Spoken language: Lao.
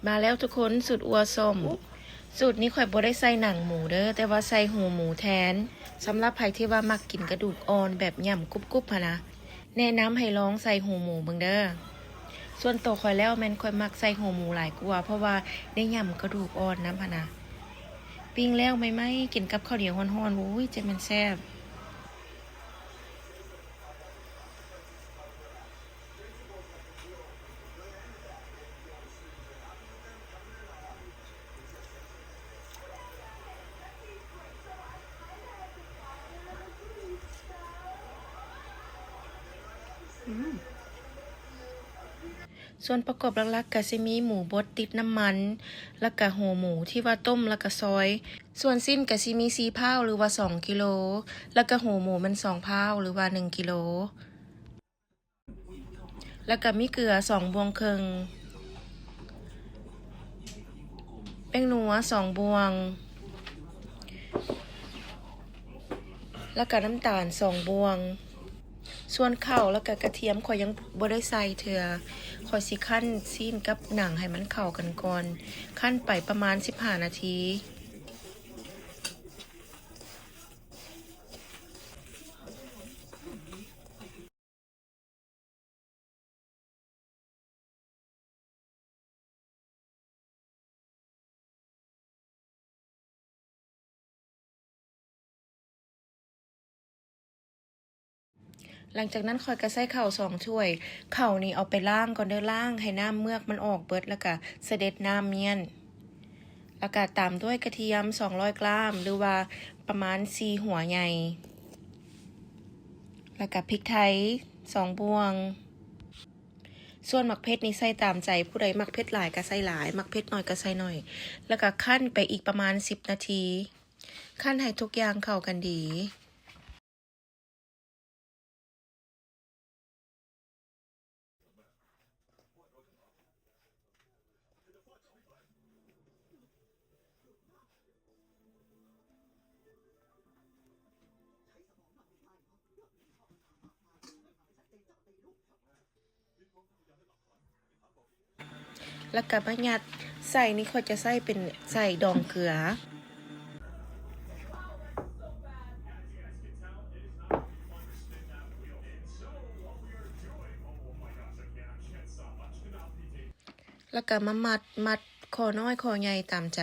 ມາແລ້ວທຸກຄົນ ສູດອົ່ວສົ້ມ. ສູດນີ້ຂ້ອຍບໍ່ໄດ້ໃສ່ໜັງໝູເດີ້ ແຕ່ວ່າໃສ່ຫູໝູແທນ. ສຳລັບໃຜທີ່ວ່າມັກກິນກະດູກອ່ອນແບບຫຍ້ຳກຸບໆຫັ້ນນະ ແນະນຳໃຫ້ລອງໃສ່ຫູໝູເບິ່ງເດີ້. ສ່ວນໂຕຂ້ອຍແລ້ວແມ່ນຂ້ອຍມັກໃສ່ຫູໝູຫຼາຍກວ່າ ເພາະວ່າໄດ້ຫຍ້ຳກະດູກອ່ອນນຳຫັ້ນນະ. ປີ້ງແລ້ວໃໝ່ໆ ກິນກັບເຂົ້າໜຽວຮ້ອນໆ ໂອ້ຍ ຈະແມ່ນແຊບ. ສ່ວນປະກອບຫຼັກໆ ກະຊິມີໝູບົດຕິດນ້ຳມັນ ແລ້ວກະຫູໝູທີ່ວ່າຕົ້ມແລ້ວກະຊອຍ. ສ່ວນຊີ້ນກະຊິມີສີ່ພ້າວ ຫຼືວ່າສອງກິໂລ ແລ້ວກະຫູໝູແມ່ນສອງພ້າວ ຫຼືວ່າໜຶ່ງກິໂລ. ແລ້ວກະມີເກືອສອງບ່ວງເຄິ່ງ, ແປ້ງນົວສອງບ່ວງ, ແລ້ວກະນ້ຳຕານສອງບ່ວງ. ສ່ວນເຂົ້າແລ້ວກະກະທຽມຂ້ອຍຍັງບໍ່ໄດ້ໃສ່ເທື່ອ. ຂ້ອຍຊິຄັ້ນຊີ້ນກັບໜັງໃຫ້ມັນເຂົ້າກັນກ່ອນ. ຄັ້ນໄປປະມານສິບຫ້ານາທີ. ຫຼັງຈາກນັ້ນຂ້ອຍກະໃສ່ເຂົ້າສອງຖ້ວຍ. ເຂົ້ານີ້ເອົາໄປລ້າງກ່ອນເດີ້, ລ້າງໃຫ້ນ້ຳເມືອກມັນອອກເບິດ ແລ້ວກະສະເດັດນ້ຳມ້ຽນ. ແລ້ວກະຕາມດ້ວຍກະທຽມສອງຮ້ອຍກຣາມ ຫຼືວ່າປະມານສີ່ຫົວໃຫຍ່, ແລ້ວກະພິກໄທສອງບ່ວງ. ສ່ວນໝາກເຜັດນີ້ໃສ່ຕາມໃຈ, ຜູ້ໃດມັກເຜັດຫຼາຍກະໃສ່ຫຼາຍ, ມັກເຜັດໜ້ອຍກະໃສ່ໜ້ອຍ. ແລ້ວກະຄັ້ນໄປອີກປະມານສິບນາທີ, ຄັ້ນໃຫ້ທຸກຢ່າງເຂົ້າກັນດີ. ແລ້ວກະມາຍັດໃສ່ນີ້ ຂ້ອຍຈະໃສ່ເປັນໃສ່ດອງເກືອ. ແລ້ວກະມາມັດ, ມັດຂໍ້ນ້ອຍຂໍ້ໃຫຍ່ຕາມໃຈ.